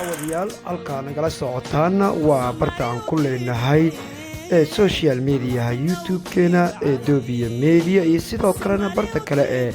Daawadayaal, halkaa nagala socotaana waa barta aan ku leenahay ee social mediaha, YouTube-keena ee Doobiya Media iyo sidoo kalena barta kale ee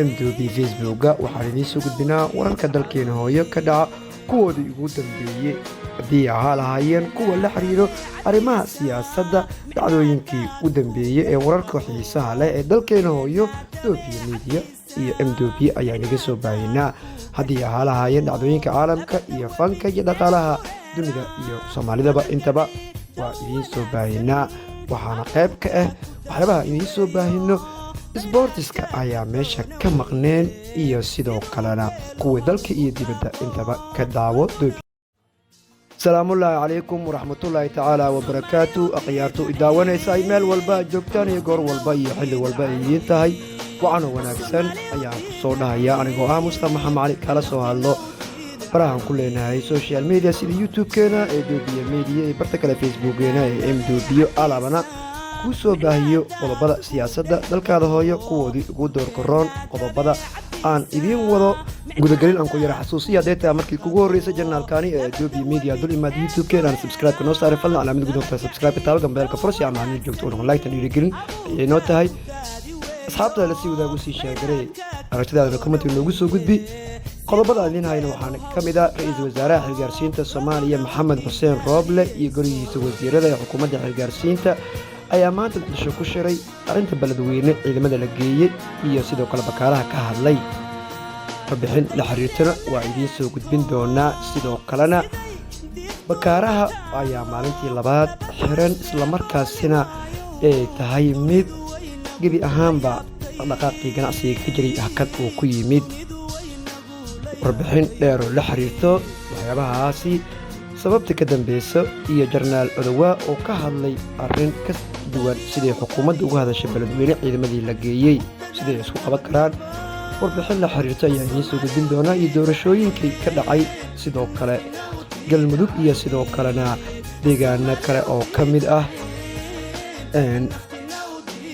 Mdobi Facebooka. Waxaan idiin soo gudbinaa wararka dalkeena hooyo ka dhaca kuwoodii ugu dambeeyey, haddii ahaa lahaayeen kuwa la xiriiro arrimaha siyaasadda, dhacdooyinkii u dambeeyey ee wararka xiisaha leh ee dalkeena hooyo. Doobiya Media iyo Mdobi ayaan iga soo baahinaa, haddii ahaa lahaayeen dhacdooyinka caalamka iyo fanka iyo dhaqaalaha dunida iyo Soomaalidaba, intaba waa idiin soo baahinaa. Waxaana qayb ka ah waxyaabaha idiin soo baahino isboortiska ayaa meesha ka maqneen iyo sidoo kalena kuwa dalka iyo dibadda intaba ka daawo. Salaamullaahi calaykum waraxmatullaahi tacaala wabarakaatu. Akhyaartu i daawanaysa ay meel walba aad joogtaan iyo goor walba iyo xilli walba ay idiin tahay, wacano wanaagsan ayaan ku soo dhahaya anigoo ah Mustafa Maxamed Cali, kala soo hadlo barahan ku leenahay social media sida YouTube-keena ee Doobiya Media iyo barta kale Facebookgeena ee M Doobiyo. Alabana kuu soo baahiyo qodobada siyaasadda dalkaada hooyo kuwoodii ugu doorkaroon. Qodobada aan idiin wado gudagelin aan ku yara xasuusiya, hadday tahay markii kugu horreysay channelkani ee Doobiya Media dul imaad, YouTube-keen aan subscribe-ka noo saaray, fadlan calaamad gudubta subscribe taabo, gambeelka fursi ama maalin joogto u noqon. Like-tan dhiirigelin ayay noo tahay. Asxaabtada la sii wadaagu, sii sheegaray, aragtidaadana commentiga noogu soo gudbi. Qodobada aan idiin hayna waxaana ka mid ah ra-iisul wasaaraha xilgaarsiinta Soomaaliya Maxamed Xuseen Rooble iyo golihiisa wasiirada ee xukuumadda xilgaarsiinta ayaa maanta Muqdisho ku shiray arrinta Beledweyne, ciidamada la geeyey iyo sidoo kale Bakaaraha ka hadlay. Warbixin la xiriirtana waa idiin soo gudbin doonaa. Sidoo kalena Bakaaraha ayaa maalintii labaad xiran, islamarkaasina ay tahay mid gebi ahaanba dhaqdhaqaaqii ganacsiga ka jiray hakad uu ku yimid. Warbixin dheeroo la xiriirto waxyaabahaasi sababta ka dambeysa iyo Jenaraal Odowaa oo ka hadlay arrin ka duwan siday xukuumadda uga hadashay Beledweyne ciidamadii la geeyey, siday isku qaban karaan, warbixin la xiriirto ayaa idiin soo gudbin doonaa. Iyo doorashooyinkii ka dhacay sidoo kale Galmudug iyo sidoo kalena deegaano kale oo ka mid ah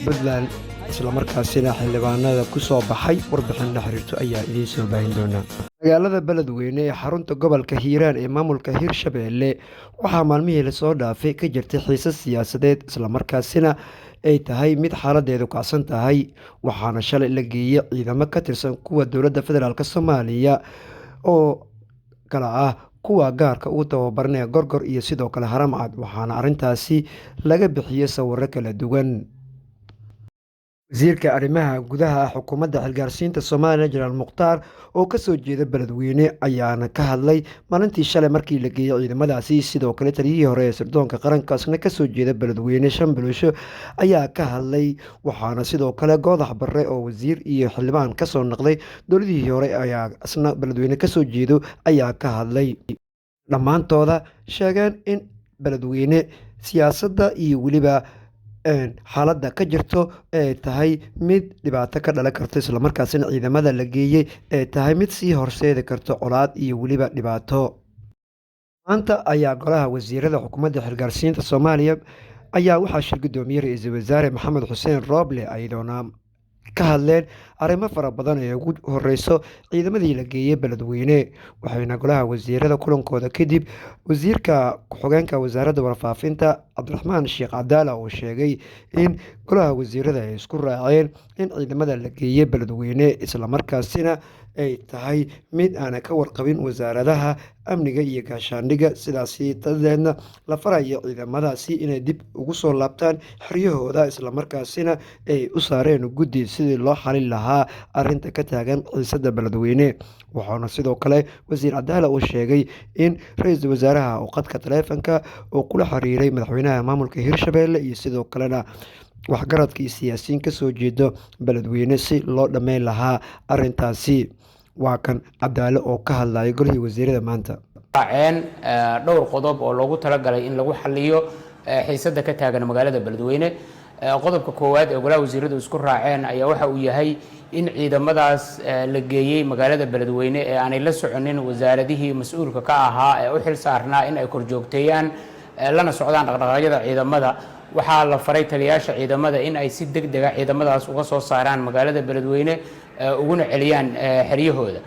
Puntland, islamarkaasina xildhibaanada ku soo baxay, warbixin la xiriirto ayaa idiin soo baahin doonaa. Magaalada Beledweyne ee xarunta gobolka Hiiraan ee maamulka Hirshabeelle waxaa maalmihii lasoo dhaafay ka jirtay xiisad siyaasadeed, islamarkaasina ay tahay mid xaaladeedu kacsan tahay. Waxaana shalay la geeyey ciidamo ka tirsan kuwa dowladda federaalk Soomaaliya oo kala ah kuwa gaarka ugu tababaranaya Gorgor iyo sidoo kale Haramcad, waxaana arrintaasi laga bixiyey sawiro kala duwan. Wasiirka arrimaha gudaha xukuumadda xilgaarsiinta Soomaaliya, Jenaraal Mukhtaar, oo kasoo jeeda Beledweyne, ayaana ka hadlay maalintii shalay markii la geeyey ciidamadaasi. Sidoo kale taliyihii hore ee sirdoonka qarankaasna kasoo jeeda Beledweyne, Shanbalusho, ayaa ka hadlay. Waxaana sidoo kale Goodax Barre oo wasiir iyo xildhibaan kasoo noqday dowladihii hore, ayaa isna Beledweyne kasoo jeedo, ayaa ka hadlay. Dhammaantooda sheegeen in Beledweyne siyaasadda iyo weliba xaaladda ka jirto ay tahay mid dhibaato ka dhalan karto, islamarkaasina ciidamada la geeyey ay tahay mid sii horseedi karto colaad iyo weliba dhibaato. Maanta ayaa golaha wasiirada xukuumadda xilgaarsiinta Soomaaliya ayaa waxaa shir guddoomiyey ra-iisul wasaare Maxamed Xuseen Rooble, ayadoona ka hadleen arrimo fara badan ee ugu horeyso ciidamadii la geeyey Beledweyne. Waxayna golaha wasiirada kulankooda kadib wasiirka ku-xigeenka wasaaradda warfaafinta, Cabdiraxmaan Sheekh Cadaala, uu sheegay in golaha wasiirada ay isku raaceen in ciidamada la geeyey Beledweyne, islamarkaasina ay tahay mid aana ka warqabin wasaaradaha amniga iyo gaashaandhigga, sidaasi dadeedna la farayo ciidamadaasi inay dib ugu soo laabtaan xeryahooda, islamarkaasina ay u saareen guddi sidii loo xalin lahaa arrinta ka taagan xiisada Beledweyne. Waxaana sidoo kale wasiir Cadaala uu sheegay in ra-iisul wasaaraha uu qadka taleefanka uu kula xiriiray madaxweynaha maamulka Hirshabelle iyo sidoo kalena waxgaradka iyo siyaasiyiin kasoo jeedo Beledweyne si loo dhammeyn lahaa arrintaasi. Waa kan Cadaale oo ka hadlaya golihii wasiirada maanta. Raaceen dhowr qodob oo loogu talagalay in lagu xaliyo xiisadda ka taagan magaalada Beledweyne. Qodobka koowaad ee golaha wasiiradu isku raaceen ayaa waxa uu yahay in ciidamadaas la geeyey magaalada Beledweyne ee aanay la soconin wasaaradihii mas-uulka ka ahaa ee u xil saarnaa in ay korjoogteeyaan lana socdaan dhaqdhaqaaqyada ciidamada, waxaa la faray taliyaasha ciidamada in ay si deg dega ciidamadaas uga soo saaraan magaalada Beledweyne, uguna celiyaan xeryahooda.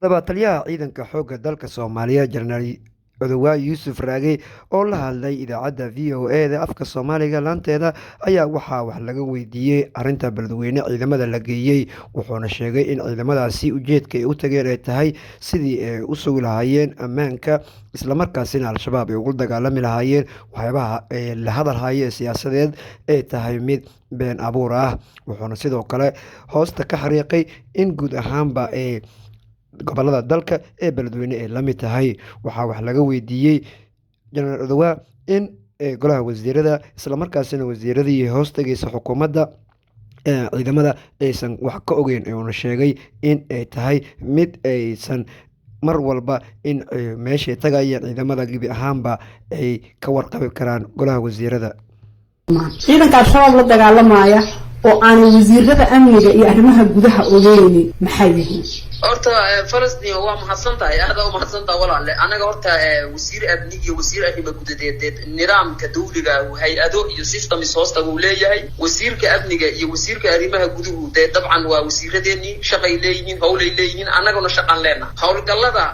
Haddaba taliyaha ciidanka xoogga dalka Soomaaliya Jenaraal Odowaa Yuusuf Raage oo la hadlay idaacadda VOA da afka Soomaaliga laanteeda ayaa waxaa wax laga weydiiyey arrinta Beledweyne ciidamada la geeyey, wuxuuna sheegay in ciidamadaasi ujeedka ay u tageen ay tahay sidii ay u sugi lahaayeen ammaanka, islamarkaasina Al-Shabaab ay ugu dagaalami lahaayeen, waxyaabaha ee la hadalhayo ee siyaasadeed ay tahay mid been abuur ah. Wuxuuna sidoo kale hoosta ka xariiqay in guud ahaanba ee gobolada dalka ee Beledweyne ay la mid tahay. Waxaa wax laga weydiiyey Jenaraal Odowaa in golaha wasiirada, islamarkaasina wasiiradii hoos tegaysa xukuumadda, ciidamada aysan wax ka ogeyn, uuna sheegay in ay tahay mid aysan mar walba in meeshay tagayeen ciidamada gebi ahaanba ay ka warqabi karaan golaha wasiirada. Ciidanka Al-Shabaab la dagaalamaya oo aanay wasiirada amniga iyo arrimaha gudaha ogeynin maxay yihiin? Horta Falastiin, waa mahadsan tahay, aada u mahadsan tahay walaale. Anaga horta wasiir amni iyo wasiir arrimo gudadeed, nidaamka dawliga hay-ado iyo systems hoosta uu leeyahay. Wasiirka amniga iyo wasiirka arrimaha guduhu dee dabcan waa wasiiradeenii, shaqay leeyihiin, hawlay leeyihiin, annaguna shaqaan leenaha. Howlgallada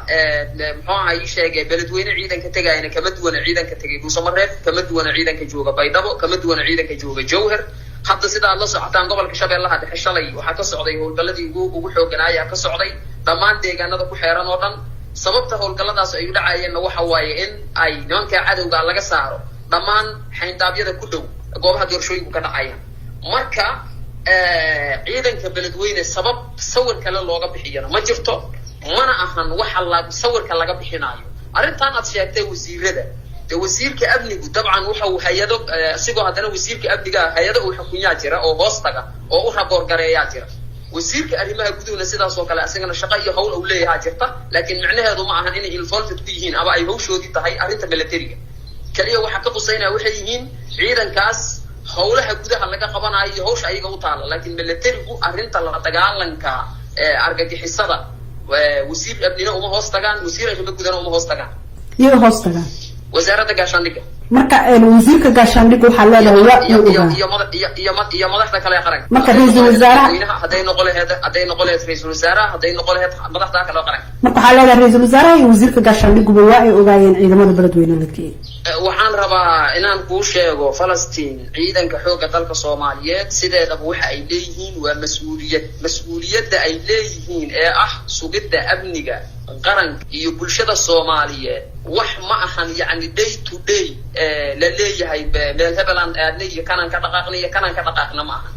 muxuu aha ii sheegay Beledweyne ciidanka tegayana kama duwana ciidanka tegay Dhuusamareeb, kama duwana ciidanka jooga Baydhabo, kama duwana ciidanka jooga Jowhar. Hadda sida aad la socotaan, gobolka Shabeellaha Dhexe shalay waxaa ka socday howlgalladii ugu xooganaayaa ka socday dhammaan deegaanada ku xeeran oo dhan. Sababta howlgalladaas ay u dhacayeenna waxa waaye in ay nimanka cadowga laga saaro dhammaan xayndaabyada ku dhow goobaha doorashooyinku ka dhacayaan. Marka ciidanka Beledweyne sabab sawir kale looga bixiyana ma jirto, mana ahan waxa la sawirka laga bixinaayo. Arrintan aad sheegtay wasiirada, de wasiirka amnigu dabcan waxa uu hay-ado isigoo haddana wasiirka amniga hay-ado uu xukunyaa jira oo hoos taga oo u raboor gareeyaa jira. Wasiirka arrimaha guduhuna sidaas oo kale isagana shaqo iyo hawl uu leeyahaa jirta, laakiin micnaheedu ma ahan inay involved ku yihiin ama ay hawshoodii tahay arrinta militariga kaliya. Waxaa ka qusaynaya waxay yihiin ciidankaas hawlaha gudaha laga qabanayo iyo hawsha ayaga u taala, laakiin militarigu arrinta la dagaalanka argagixisada wasiir amnina uma hoos tagaan, wasiir arrimo gudana uma hoos tagaan. Iyaga hoos tagaan? Wasaaradda Gaashaandhigga. Marka wasiirka Gaashaandhigga waxaa leedahay waa uu ogaa? Iyo madaxda kale ee qaranka. Marka ra-iisul wasaaraha? Hadday noqo laheed ra-iisul wasaaraha, hadday noqo laheed madaxda kale ee qaranka. Marka waxaa leedahay ra-iisul wasaaraha iyo wasiirka Gaashaandhiguba waa ay ogaayeen ciidamada Beledweyne la geeyey? Waxaan rabaa inaan kuu sheego, Falastiin, ciidanka xoogga dalka Soomaaliyeed sideedaba waxa ay leeyihiin waa mas-uuliyad. Mas-uuliyadda ay leeyihiin ee ah sugidda amniga qaranka iyo bulshada Soomaaliyeed wax ma ahan yacni day to day la leeyahay meel hebelaan aadnay iyo kanaan ka dhaqaaqnay iyo kanaan ka dhaqaaqna ma ahan.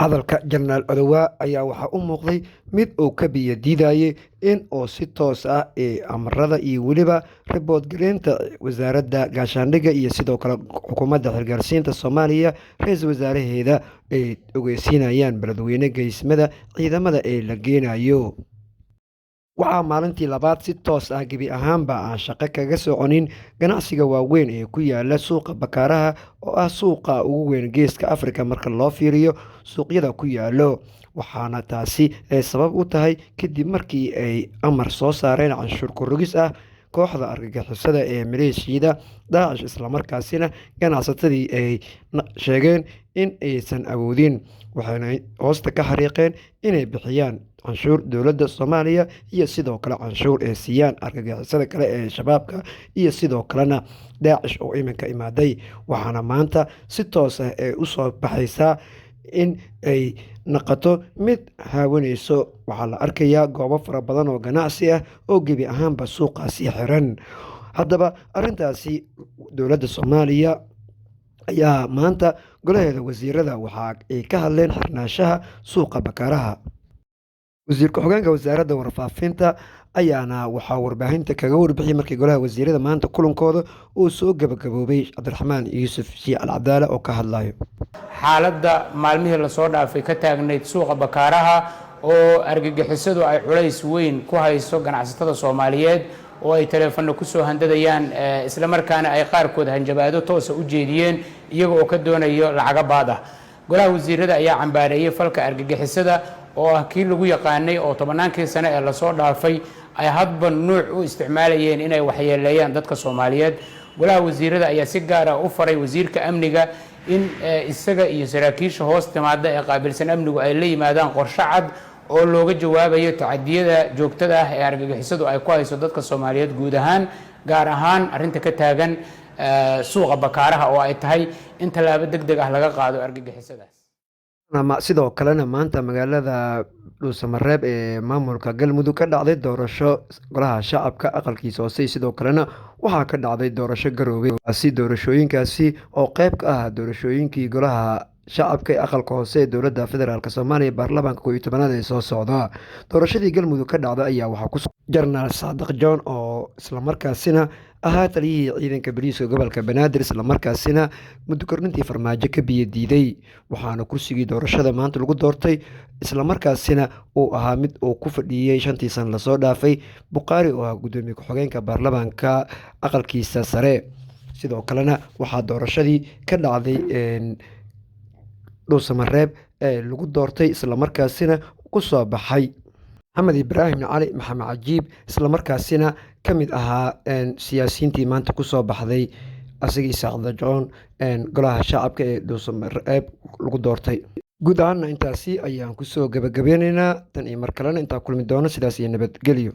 Hadalka Jenaraal Odowaa ayaa waxaa u muuqday mid uu ka biyo diidayay in uu si toos ah ee amarada iyo weliba report gareynta wasaaradda Gaashaandhigga iyo sidoo kale xukuumadda xilgaarsiinta Soomaaliya ra-iisul wasaaraheeda ay ogeysiinayaan Beledweyne geysmada ciidamada ee la geenayo. Waxaa maalintii labaad si toos ah gebi ahaanba aan shaqo kaga soconin ganacsiga waaweyn ee ku yaala suuqa Bakaaraha, oo ah suuqa ugu weyn Geeska Afrika marka loo fiiriyo suuqyada ku yaalo. Waxaana taasi ay sabab u tahay kadib markii ay amar soo saareen canshuur kororgis ah kooxda argagixisada ee maleeshiyada Daacish, islamarkaasina ganacsatadii ay sheegeen in aysan awoodin, waxayna hoosta ka xariiqeen inay bixiyaan canshuur dowladda Soomaaliya iyo sidoo kale canshuur ay siiyaan argagixisada kale ee Shabaabka iyo sidoo kalena Daacish oo iminka imaaday. Waxaana maanta si toos ah ay u soo baxaysaa in ay naqato mid haawanayso. Waxaa la arkayaa goobo fara badan oo ganacsi ah oo gebi ahaanba suuqaasi xiran. Haddaba arrintaasi dowladda Soomaaliya ayaa maanta golaheeda wasiirada waxa ay ka hadleen xirnaanshaha suuqa Bakaaraha. Wasiir ku-xigeenka wasaaradda warfaafinta ayaana waxaa warbaahinta kaga warbixiyay markii golaha wasiirada maanta kulankooda uu soo gabagaboobay, Cabdiraxmaan Yuusuf Shii Alcadaala oo ka hadlayo. Xaaladda maalmihii lasoo dhaafay ka taagnayd suuqa Bakaaraha oo argagixisadu ay culays weyn ku hayso ganacsatada Soomaaliyeed, oo ay taleefanno kusoo handadayaan, islamarkaana ay qaarkood hanjabaado toosa u jeediyeen iyaga oo ka doonayo lacago baad ah, golaha wasiirada ayaa cambaareeyey falka argagixisada oo ah kii lagu yaqaanay oo tobannaankii sane ee lasoo dhaafay ay hadba nuuc u isticmaalayeen inay waxyeeleeyaan dadka Soomaaliyeed. Golaha wasiirada ayaa si gaar ah u faray wasiirka amniga in isaga iyo saraakiisha hoos timaada ee qaabilsan amnigu ay la yimaadaan qorshe cad. oo looga jawaabayo tacadiyada joogtada ah ee argagixisadu ay ku hayso dadka Soomaaliyeed guud ahaan, gaar ahaan arrinta ka taagan suuqa Bakaaraha, oo ay tahay in tallaabo deg deg ah laga qaado argagixisadaas. Sidoo kalena maanta magaalada Dhuusamareeb ee maamulka Galmudug ka dhacday doorasho golaha shacabka aqalkiisa hoose. Sidoo kalena waxaa ka dhacday doorasho Garowe, doorashooyinkaasi oo qeyb ka ah doorashooyinkii golaha shacabka ee aqalka hoose ee dowladda federaalk Soomaaliya, baarlamaanka 11aad ee soo socda. Doorashadii Galmudug ka dhacda ayaa waxaa ku Jenaraal Saadiq John, oo islamarkaasina ahaa taliyihii ciidanka boliiska gobolka Banaadir, islamarkaasina muddo kordhintii Farmaajo ka biyo diiday, waxaana kursigii doorashada maanta lagu doortay, islamarkaasina uu ahaa mid uu ku fadhiiyey 5tii sana lasoo dhaafay, Bukhaari oo ahaa gudoomiye ku-xigeenka baarlamaanka aqalkiisa sare. Sidoo kalena waxaa doorashadii ka dhacday Dhuusamareeb ee lagu doortay, islamarkaasina ku soo baxay Maxamed Ibraahim Cali, Maxamed Cajiib, islamarkaasina ka mid ahaa siyaasiyiintii maanta kusoo baxday, asagii Saaqdajoon, golaha shacabka ee Dhuusamareeb lagu doortay. Guud ahaana intaasi ayaan kusoo gabagabeyneynaa. Tan iyo mar kalena intaa kulmi doono, sidaas iyo nabadgelyo.